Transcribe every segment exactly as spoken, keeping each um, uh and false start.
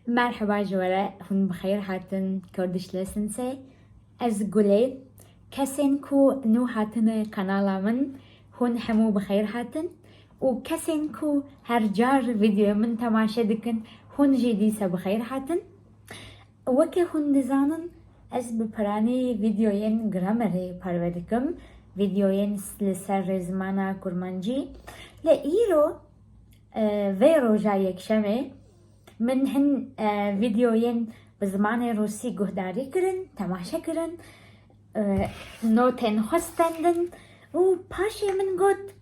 Merheba ji we re, hûn bi xeyr hatin Kurdish Lessonsê. Ez Gulê. Kesên ku nû hatine kanala min, hûn hemû bi xeyr hatin. Û kesên ku her car vîdeoya min temaşe dikin, hûn jî dîsa bi xeyr hatin. Weke hûn dizanin, ez bi piranî vîdeoyên gramerê parve dikim, vîdeoyên li ser rêzimana kurmancî. Lê îro, e, vê roja yekşemê, min hin, e, vîdeoyên bi zimanê rûsî guhdarî kirin, temaşe kirin, e, notên xwe stendin û paşê min got,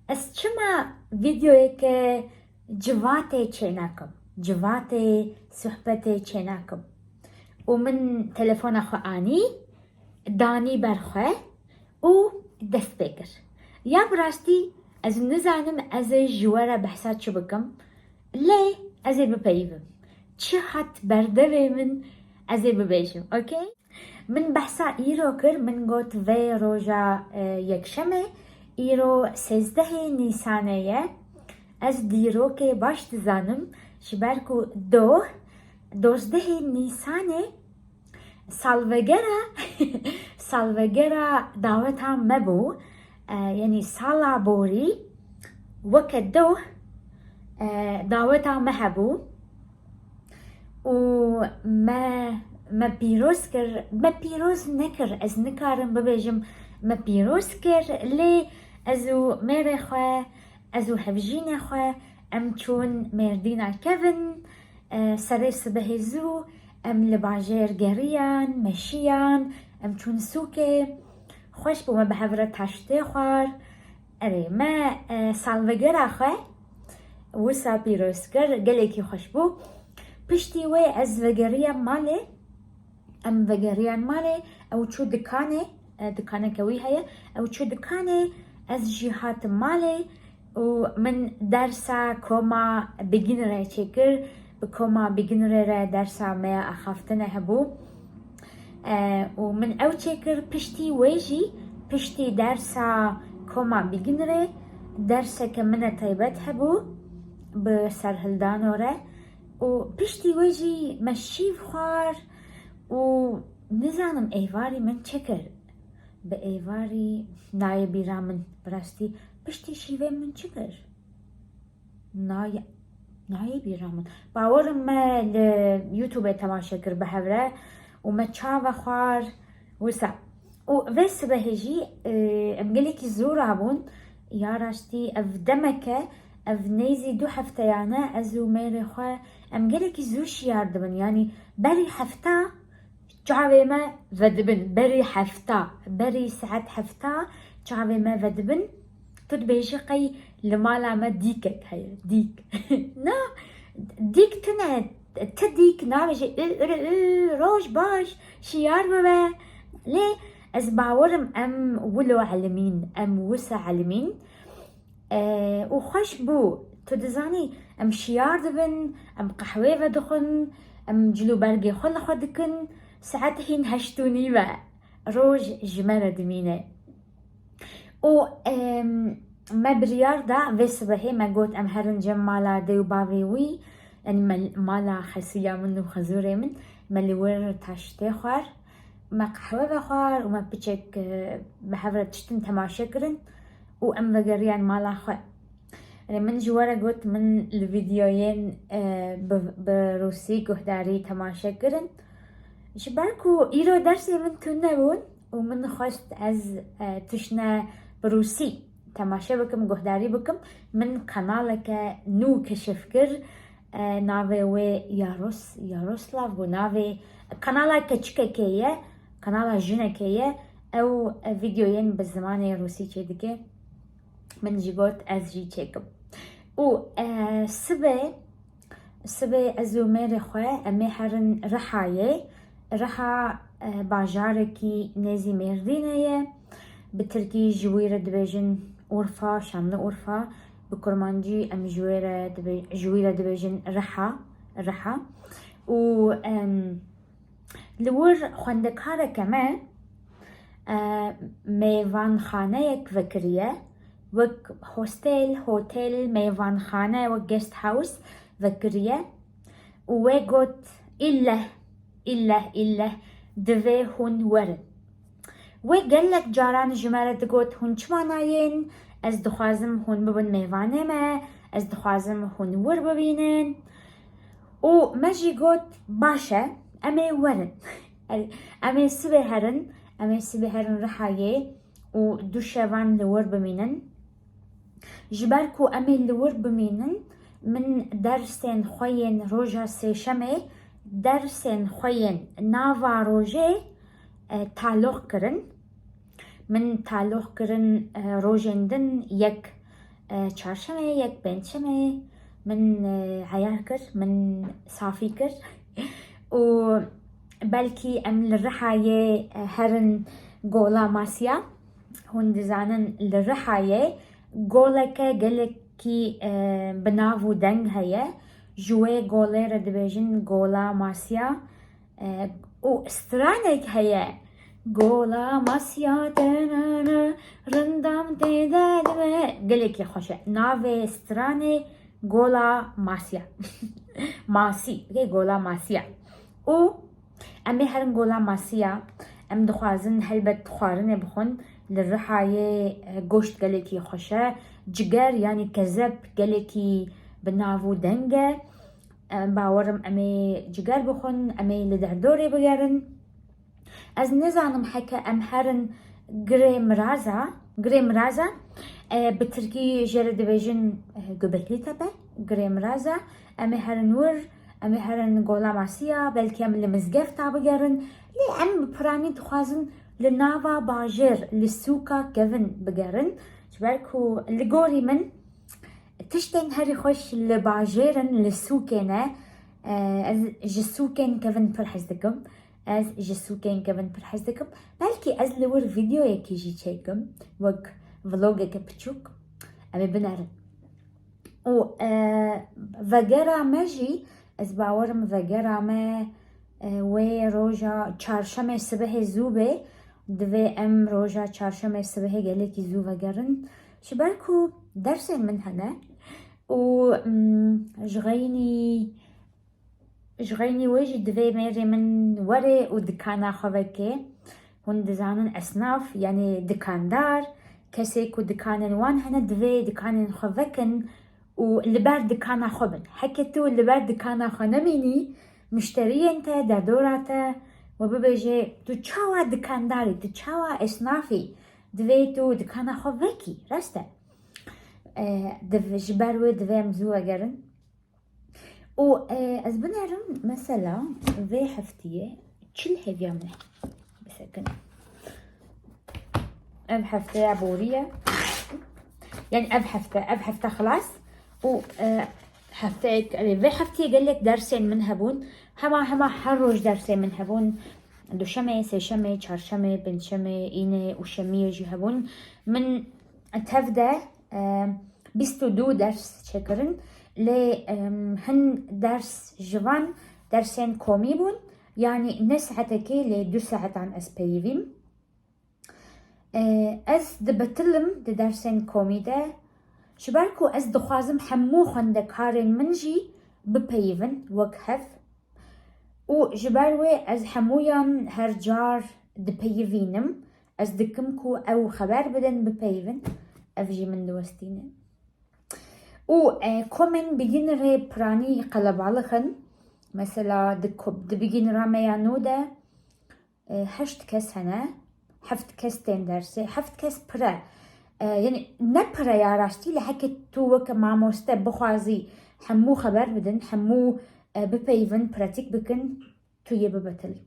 ez çima vîdeoyeke civatê çênakim, civatê sohbetê çênakim? Û min telefona xwe anî, danî ber xwe û dest pê kir. Ya bi rastî ez nizanim ez ê ji we re behsa çi bikim, lê ez ê bipeyivim. Çi hat berdevê min ez ê bibêjim, okey? Min behsa îro kir, min got vê roja, e, yekşemê, îro sêzdehê Nîsanê ye. Ez dîrokê baş dizanim, ji ber ku doh, dozdehê Nîsanê salvegera, salvegera daweta me bû, e, yanî sala borî weke doh, e, daweta me hebû û me, me pîroz kir, me pîroz nekir, ez nikarim bibêjim me pîroz kir, lê ez û mêrê xwe, ez û hevjînê xwe, em çûn Mêrdîna kevin, e, serê sibehê zû, em li bajêr geriyan, meşiyan, em çûn sûkê. Xweş bû, me bi hev re taştê xwar. Erê, me, e, salvegera xwe wisa pîroz kir, gelekî xweş bû. Piştî wê ez vegeriyam malê, em vegeriyan malê, ew çû dikanê, e, dikaneke wî heye, ew çû dikanê, ez jî hatim malê û min dersa koma beginnerê çêkir, bi koma beginnerê re dersa me ya axaftinê hebû. E, û min ew çêkir, piştî wê jî, piştî dersa koma beginnerê, derseke min e taybet hebû bi serhildano re. Û piştî wê jî me şîv xwar û nizanim êvarî min çi kir. Bi êvarî nayê bîra min, bi rastî piştî şîvê min çi kir? Nayê, nayê bîra min. Bawerim me li YouTubeê temaşe kir bi hev re û me çava xwar wisa. Û vê sibehê jî, e, em gelekî zû rabûn. Ya rastî ev demeke, ev nêzî du hefteyan e, ez û mêrê xwe em gelekî zû şiyar dibin. Yanî berî hefta çavê me vedibin. Berî hefta, berî saet hefta çavê me vedibin. Tu dibêjî qey li mala me dîkek heye, dîk. Na, dîk tune, ti dîk nabêje, ü, ürü, ü, roj baş, şiyar bibe. Lê ez bawerim em wilo elimîn, em wisa elimîn. E, û xweş bû. Tu dizanî, em şiyar dibin, em qehwê vedixwin, em cil û bergê xwe li xwe dikin. Saet hîn heşt û nîv e. Roj ji me re dimîne. Û, em, me biryar da vê sibehê me got em herin cem mala dê û bavê wî, yanî me, mala xesûya min û xezûrê min, me li wir taştê xwar, me qehwe vexwar û me piçek, e, bi hev re tiştin temaşe kirin û em vegeriyan mala xwe. Yanî min ji we re got min li vîdeoyên, e, bi, bi rûsî guhdarî temaşe kirin. Ji ber ku îro dersê min tune bûn, û min xwest ez, e, tiştine bi rûsî temaşe bikim, guhdarî bikim. Min kanaleke nû keşif kir, e, navê wê Yaros-, Yaroslav bû, navê kanala keçikekê ye, kanala jinekê ye. Ew, e, vîdeoyên bi zimanê rûsî çêdike. Min jî got ez jî çêkim. Û, e, sibê Sibê ez û mêrê xwe em ê herin Rihayê. Riha, e, bajarekî nêzî Mêrdînê ye. Bi tirkî ji wî re dibêjin Urfa, Şanlıurfa. Bi kurmancî em ji wê re dibe-, ji wî re dibêjin Riha, Riha. Û, em, Li wir xwendekareke me, e, mêvanxaneyek vekiriye, wek hostel, hotel, mêvanxane, wek guest house vekiriye. û wê got, "Îlleh, îlleh, îlleh, divê hûn werin." Wê gelek caran ji me re digot, "Hûn çima nayên? Ez dixwazim hûn bibin mêvanê me, ez dixwazim hûn wir bibînin." Û me jî got, "Baş e, em ê werin." Em ê sibê herin, em ê sibê herin Rihayê û du şevan li wir bimînin. Ji ber ku em ê li wir bimînin, min dersên xwe yên roja sêşemê, dersên xwe yên nava rojê, e, taloq kirin. Min taloq kirin, e, rojên din, yek, e, çarşemê, yek pêncşemê. Min, e, eyar kir, min safî kir. Û belkî em li Rihayê, e, herin Gola Masiya. Hûn dizanin li Rihayê goleke gelekî, e, bi nav û deng heye. Ji wê golê re dibêjin Gola Masiya. E, û stranek heye. Gola Masiya tenana rindam tê de dime. Gelekî xweş e. Navê stranê Gola Masiya. Masî. Okey, Gola Masiya. Û em ê herin Gola Masiya. Em dixwazin helbet xwarinê bixwin. Li Rihayê, e, goşt gelekî xweş e. Ciger, yanî kezeb, gelekî bi nav û deng e. Em bawerim em ê ciger bixwin, em ê li derdorê bigerin. Ez nizanim heke em herin Girê Miraza, Girê Miraza, e, bi tirkî jê re dibêjin, e, Göbekli Tepe, Girê Miraza. Em ê herin wir, em ê herin Gola Masiya, belkî em li Mizgefta bigerin. Lê em bi piranî dixwazin li nava bajêr, li sûka kevin bigerin. Ji ber ku li gorî min tiştên herî xweş li bajêr in, li sûkê ne. E, ez ji sûkên kevin pir hez dikim. Ez ji sûkên kevin pir hez dikim. Belkî ez li wir vîdeoyekê jî çêkim, wek vlogeke piçûk. Em ê binerin. Û, e, vegera me jî, ez bawerim vegera me, e, wê roja çarşemê sibehê zû bê. Divê em roja çarşemê sibehê gelekî zû vegerin. Ji ber ku dersên min hene û, mm, ji xeynî Ji xeynî wê jî divê mêrê min were û dikana xwe veke. Hûn dizanin esnaf, yanî dikandar, kesê ku dikanên wan hene, divê dikanên xwe vekin û li ber dikana xwe bin. Heke tu li ber dikana xwe nemînî, mişteriyên te, derdora te, we bibêje, "Tu çawa dikandar î, tu çawa esnaf î?" Divê tu dikana xwe vekî, rast e. E, div-, ji ber wê divê em zû vegerin. Û, e, ez binerim, mesela, vê heftiyê çil hêviya min e. Bisekin. Ev hefteya borî ye. Yani ev hefte, ev hefte xilas. Û, e, hefteyek, e, vê heftiyê gelek dersên min hebûn. Hema, hema her roj dersên min hebûn. Duşemê, sêşemê, çarşemê, pêncşemê, înê û şemiyê jî hebûn. Min tev de, e, bîst û du ders çêkirin. Lê, em, hin ders ji van dersên komî bûn. Yanî ne saetekê, lê du saetan ez peyivîm. E, ez dibetilim di dersên komî de. Ji ber ku ez dixwazim hemû xwendekarên min jî bipeyivin wek hev. Û ji ber wê ez hemûyan her car dipeyivînim. Ez dikim ku ew xeber bidin, bipeyivin. Ev jî min diwestîne. Û, e, komên beginnerê piranî qelebalix in. Mesela di ko-, di beginnera me ya nû de, e, heşt kes hene. Heft kes tên dersê. Heft kes pir e. E, yani ne pir e ya rastî, lê heke tu weke mamoste bixwazî hemû xeber bidin, hemû, e, bipeyivin, pratîk bikin, tu yê bibetilî.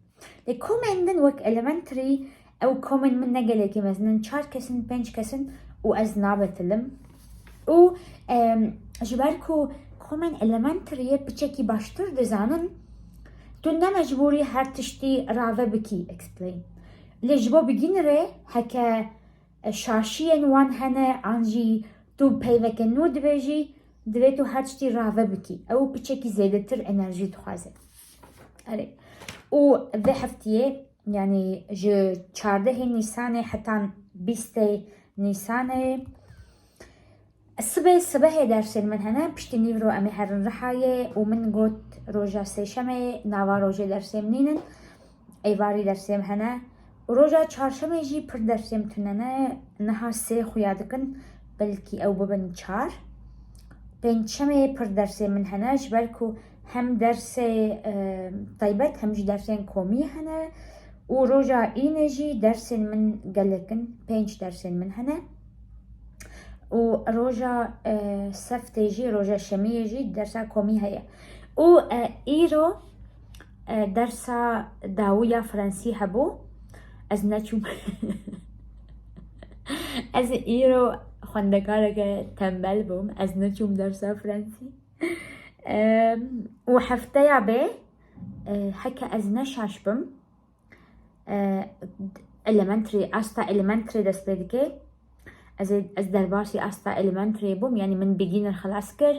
Lê komên din wek elementary, ew komên min ne gelekî mezin in, çar kes in, pênc kes in û ez nabetilim. Û, em, ji ber ku komên elementariyê piçekî baştir dizanin, tu ne mecbûrî her tiştî rave bikî, explain. Lê ji bo beginnerê, heke, e, şaşiyên wan hene, an jî tu peyveke nû dibêjî, divê tu her tiştî rave bikî. Ew piçekî zêdetir enerjî dixwaze. Erê. Û vê heftiyê, yanî ji çardehê Nîsanê hetan bîstê Nîsanê, Sibê, sibehê dersên min hene, piştî nîvro em ê herin Rihayê û min got roja sêşemê nava rojê dersê min nînin, êvarî dersê min hene. Û roja çarşemê jî pir dersê min tune ne, niha sê xuya dikin, belkî ew bibin çar. Pêncşemê pir dersê min hene, ji ber ku hem dersê, e, taybet hem jî dersên komî hene. Û roja înê jî dersên min gelek in, pênc dersên min hene. Û roja, e, seftê jî, roja şemiyê jî dersa komî heye. Û, e, îro, e, dersa dawî ya Fransî hebû. Ez neçûm. Ez îro xwendekareke tembel bûm. Ez neçûm dersa Fransî. Em, û hefteya bê, e, heke ez ne şaş bim, e, elementary, asta elementary dest pê dike. Ez ê, ez derbasî asta elementary bûm, yanî min beginner xilas kir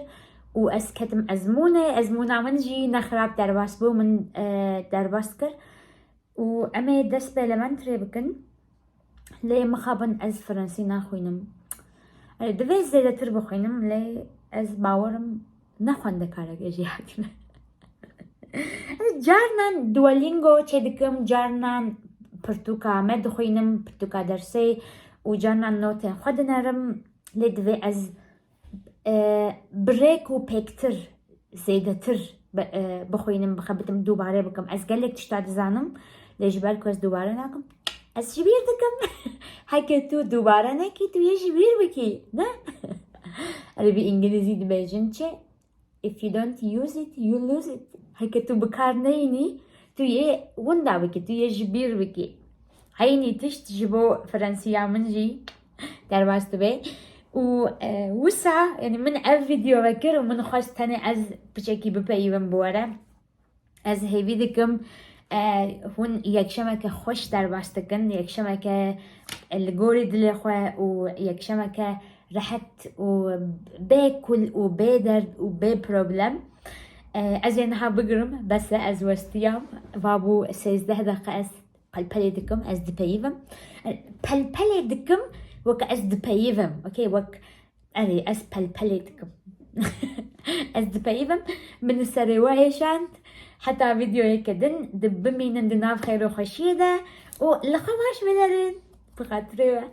û ez ketim ezmûnê. Ezmûna min jî ne xirab derbas bû, min, e, derbas kir. Û em ê dest bi elementary bikin. Lê mixabin ez Fransî naxwînim. E, divê zêdetir bixwînim, lê ez bawerim ne xwendekarek ê jêhatî me. Ez carnan Duolingo çêdikim, carnan pirtûka me dixwînim, pirtûka dersê û carnan notên xwe dinerim. Lê divê ez, e, bi rêk û pêktir, zêdetir bi-, e, bixwînim, bixebitim, dubare bikim. Ez gelek tişta dizanim, lê ji ber ku ez dubare nakim, ez ji bîr dikim. Heke tu dubare nekî, tu yê ji bîr bikî, ne? Erê bi îngilîzî dibêjin çi? If you don't use it, you lose it. Heke tu bi kar neyînî, tu yê winda bikî, tu yê ji bîr bikî. Eynî tişt ji bo Fransiya min jî derbas dibe. Û, e, wisa, yani min ev video vekir û min xwest tenê ez piçekî bipeyivim bi we re. Ez hêvî dikim, e, hûn yekşemeke xweş derbas dikin, yekşemeke, e, li gorî dilê xwe û yekşemeke rehet û bê kul û bê derd û bê problem. E, ez ê niha bigirim, bes e, ez westiyam. Va bû sêzdeh deqe ez pelpelê dikim, ez dipeyivim. E, pelpelê dikim, wek ez dipeyivim. Okey, wek Erê, ez pelpelê dikim. Ez dipeyivim, min li serê we êşand. Heta vîdeoyeke din, di bimînin di nav xêr û xweşiyê de û li xwe baş binerin. Bi xatirê we.